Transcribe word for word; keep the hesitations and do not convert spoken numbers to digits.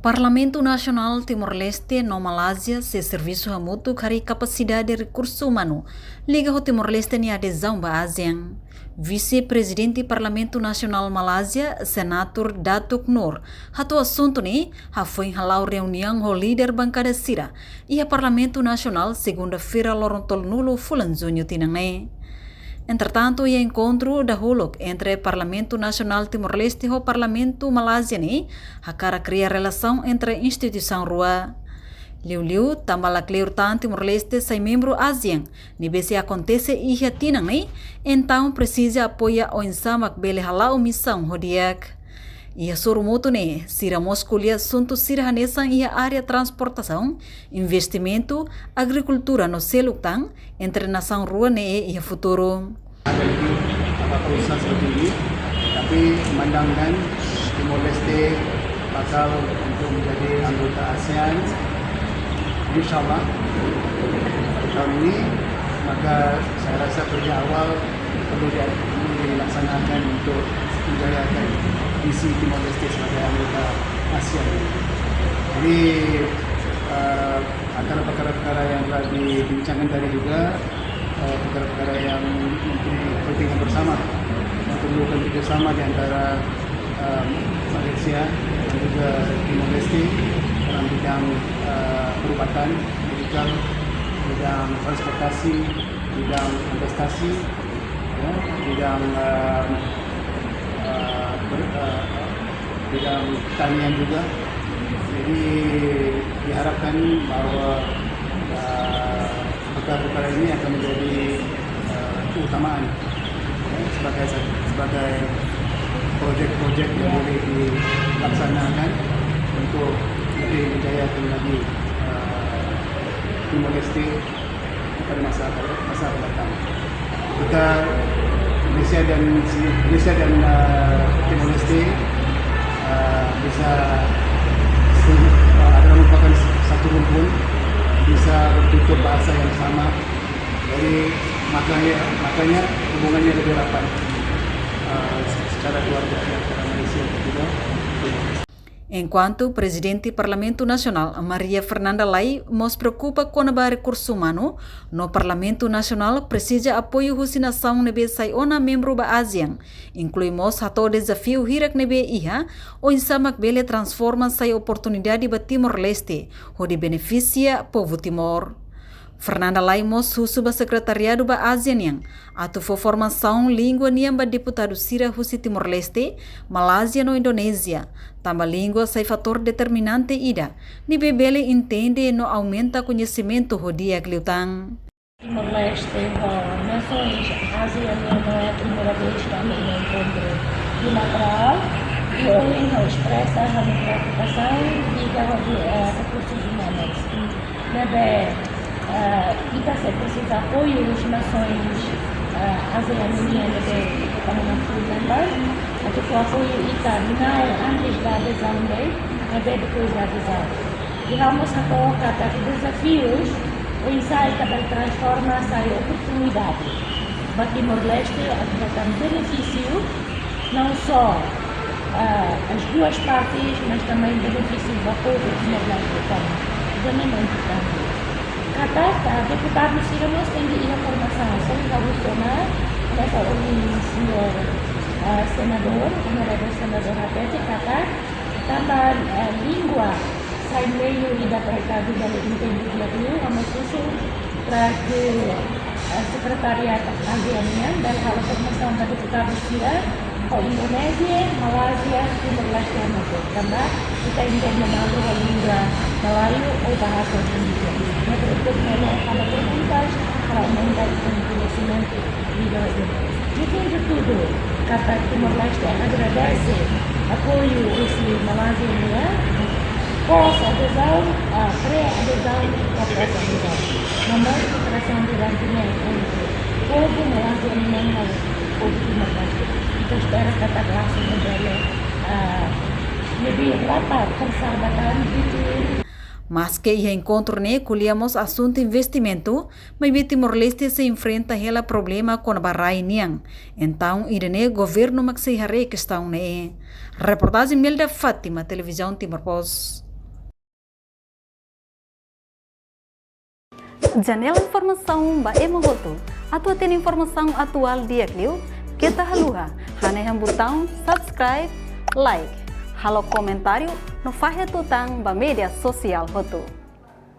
Parlamentu Nasionál Timor-Leste no Malázia sei servisu hamutuk harii kapasidade rekursu umanu liga ho Timor-Leste nia adezaun ba ASEAN. Vise-Prezidente Parlamentu Nasionál Malázia, Senatur Datuk Nur, hato'o asuntu ne'e hafoin hala'o reuniaun ho líder bankada sira iha Parlamentu Nasionál, segunda-feira, loron tolunulu fulan Juñu tinan ne'e. Entretantu, iha enkontru dahuluk entre Parlamentu Nasionál Timor-Leste ho Parlamentu Malázia ne'e hakarak kria relasaun entre instituisaun rua. Liuliu tanba lakleur tan Timor-Leste sai membru ASEAN ne'ebé sei akontese iha tinan ne'e, entaun presiza apoia oinsá mak bele hala'o misaun ho di'ak. Iha sorumutu ne'e, sira mós ko'alia asuntu sira hanesan iha área transportasaun, investimentu, agrikultura no seluk tan, entre nasaun rua ne'e iha futuru. Ada lagi apa-apa usaha seperti ini, tapi memandangkan Timor Leste bakal untuk menjadi anggota ASEAN, insya Allah, tahun ini, maka saya rasa kerja awal perlu di-, perlu dilaksanakan untuk menjayakan visi Timor Leste sebagai anggota ASEAN. Jadi, eh, antara perkara-perkara yang telah dibincangkan tadi juga, eh, perkara-perkara yang mempunyai kepentingan bersama, yang perlukan kerjasama di antara, eh, Malaysia dan juga Timor Leste dalam bidang, eh, perubatan, medical, bidang transportasi, bidang investasi, ya, bidang, eh, eh, ber-, eh, bidang pertanian juga. Jadi diharapkan bahwa, eh, perkara-perkara ini akan menjadi, eh, keutamaan, ya, sebagai, sebagai projek-projek yang boleh dilaksanakan untuk lebih menjayakan lagi, eh, Timor Leste pada masa, masa akan datang. Kita, Malaysia dan si-, Malaysia dan, eh, Timor Leste, eh, bisa se-, eh, adalah merupakan satu rumpun, bisa bertutur bahasa yang sama. Jadi, makanya, makanya hubungannya lebih rapat, eh, secara keluarga antara Malaysia dan juga Timor Leste. Enkuantu Prezidente Parlamentu Nasionál, Maria Fernanda Lay, mós preokupa kona-ba rekursu umanu, no Parlamentu Nasionál presiza apoiu husi nasaun ne'ebé sai ona membru ba ASEAN, inklui mós hato'o dezafiu hirak ne'ebé iha, oinsá mak bele transforma sai oportunidade ba Timor-Leste, hodi benefisia povu Timor. Fernanda Lay mós husu ba sekretariadu ba ASEAN nian atu fó formasaun língua nian ba deputadu sira husi Timor-Leste, Malázia no Indonézia, tanba língua sai fatór determinante ida ne'ebé bele entende no aumenta koñesimentu ho di'ak liután. Timor-Leste ho nasoens ASEAN nian não é a primeira vez que há um encontro bilateral, e ohin ha'u espresa ha'u-nia preokupasaun liga ho, eh, rekursus umanus. Ne'ebé, eh, ita sei presiza apoiu husi nasoens, eh, ASEAN nian ne'ebé ita mak full member, atu fó apoiu ita, não antes da adesão de'it, ne'ebé depois da adesão. E ha'u mós hato'o katak dezafius, oinsá ita bele transforma sai oportunidade ba Timor-Leste, atu hetan benefísiu, não só, ah, as duas partes, mas também benefísiu ba povu Timor-Leste. Entaun, ida-ne'e importante. Katak, ah, deputadu sira mós tenke iha formasaun. Só ha'u husu ona, komesa ho señór, ah, senadór, onorável senadór hatete katak, tanba, ah, língua sai meiu ida para ita bele entende di'ak liu, ha'u mós husu para que, eh, sekretariadu ASEAN nian bele halo formasaun ba deputadu sira ho Indonézia, Malázia, Timor-Leste no tanba ita entende malu ho língua Malayu ou bahasa Indonesia. Ne'e berikut melo halo perguntas para aumenta ita-nia koñesimentu. No fim de tudo, katak Timor-Leste agradese apoiu husi Malázia nian, pós-adezaun, ah, pré-adezaun, no pós-adezaun. No mós kooperasaun durante ne'e entre povu Malázia nian ho povu Timor-Leste. Ita espera katak lasu ne'e bele, ah, lebih rapat, persahabatan entre. Maske iha enkontru ne'e ko'alia mós asuntu investimentu, maibé Timor-Leste sei enfrenta hela problema kona-ba rai nian. Entaun, ida-ne'e governu mak sei haree kestaun ne'e. Reportajen Melda Fátima, Televizaun Timor Post. Janela informasaun ba ema hotu. Atu hatene informasaun atuál di'ak liu, keta haluha hanehan butaun subscribe, like, halo komentáriu no fahe tutan ba média sosiál hotu.